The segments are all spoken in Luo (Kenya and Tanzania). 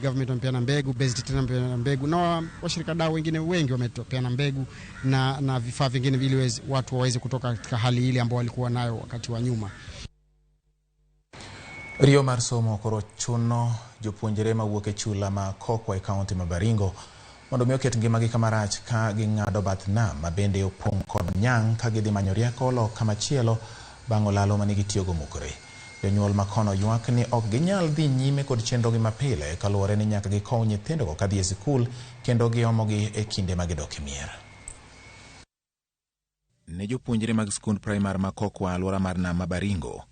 government wamepeana mbegu, Best tena wamepeana mbegu na washirikadau wengine wengi wamepeana mbegu na vifaa vingine ili watu waweze kutoka katika hali ile ambao walikuwa nayo wakati wa nyuma. Riyo mar somo koro chuno jopuonjre mawuok e chula ma Kokwa e kaunti ma Baringo mondo mi oket ngimagi kama rach ka ging'ado bath nam ma bende opong' kod nyang' ka gidhi manyo rieko loka machielo bang' olalo mane gitiyogo mukore. Jonyuol ma kono ywak ni ok ginyal dhi nyime kod chenrogi mapile kaluwore ni nyaka gikow nyithindogo kadhi e sikul kendo giomogi e kinde ma gidok e mier. Ne jopuonjre mag skund primar ma Kokwa alwora mar nam ma Baringo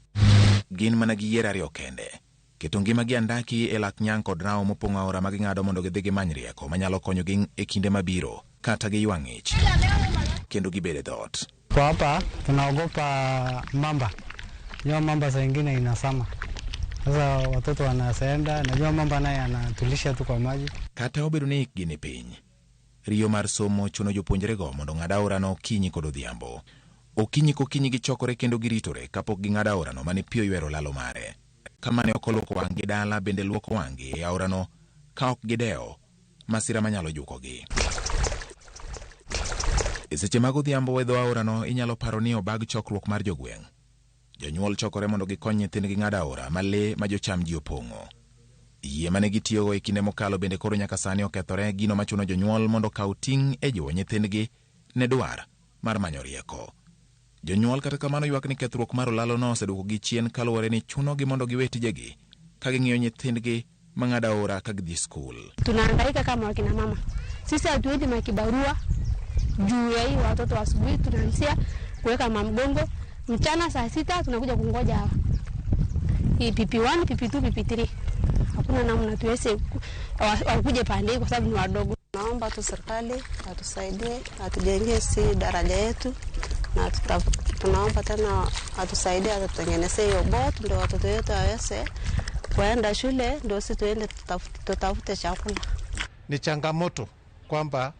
gin mana gi yiero ariyo kende: keto ngimagi andaki e lak nyang' kod rawo mopong'o aora ma ging'ado mondo gidhi gimany rieko manyalo konyogi e kinde mabiro, kata giywa ng'ich kendo gibed e dhoot. Kwa hapa tunaogopa mamba. Najua mamba saa ingine inazama. Sasa watoto wanaenda, najua mamba naye anatulisha tu kwa maji. Kata obedo ni hikgi ni piny, riyo mar somo chuno jopuonjrego mondo ong'ad aorano okinyi kod odhiambo. Okinyi kokinyi gichokore kendo giritore kapok ging'ado aorano mane pi oywero lalo mare. Ka mane ok oluoko wang'gi dala bende luoko wang'gi e aorano ka ok gidewo masira manyalo jukogi. E seche mag odhiambo e dho aorano inyalo paro ni obag chokruok mar jogweng'. Jonyuol chokore mondo gikony nyithindgi ng'ado aora ma lee ma jocham ji opong'o. Yie mane gitiyogo e kinde mokalo bende koro nyaka sani okethore, gino machuno jonyuol mondo okaw ting' e jiwo nyithindgi ne dwar mar manyo rieko. Jonyuol kata kamano ywak ni kethruok mar olalono oseduokogi chien kaluwore ni chunogi mondo giwe tijegi ka ging'iyo nyithindgi mang'ado aora ka gidhi skul. Tunahangaika kama wakina mama, sisi hatuendi makibarua juu ya hii watoto. Asubuhi tunaanzia kuweka mamgongo, mchana saa 6 tunakuja kungoja hawa hii PP1, PP2, PP3. Hakuna namna tuweze wakuje pande hii kwa sababu ni wadogo. Naomba tu serikali atusaidie, atujengee si daraja yetu, na tunaomba tena atusaidie, atutengenezee hiyo boat ndio watoto wetu waweze kuenda shule, ndio sisi tuende tutafute chakula. Ni changamoto kwamba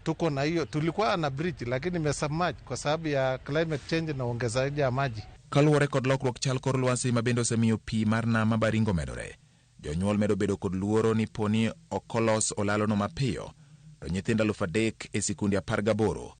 tuko na hiyo, tulikuwa na bridge lakini imesubmerge kwa sababu ya climate change na uongezaji ya maji. Kaluwore kod lokruok chal kor lwasi ma bende osemiyo pi mar nam ma Baringo medore, jonyuol medo bedo kod luoro ni poni ok olos olalono mapiyo, to nyithindo 3,000 e sikunde 18.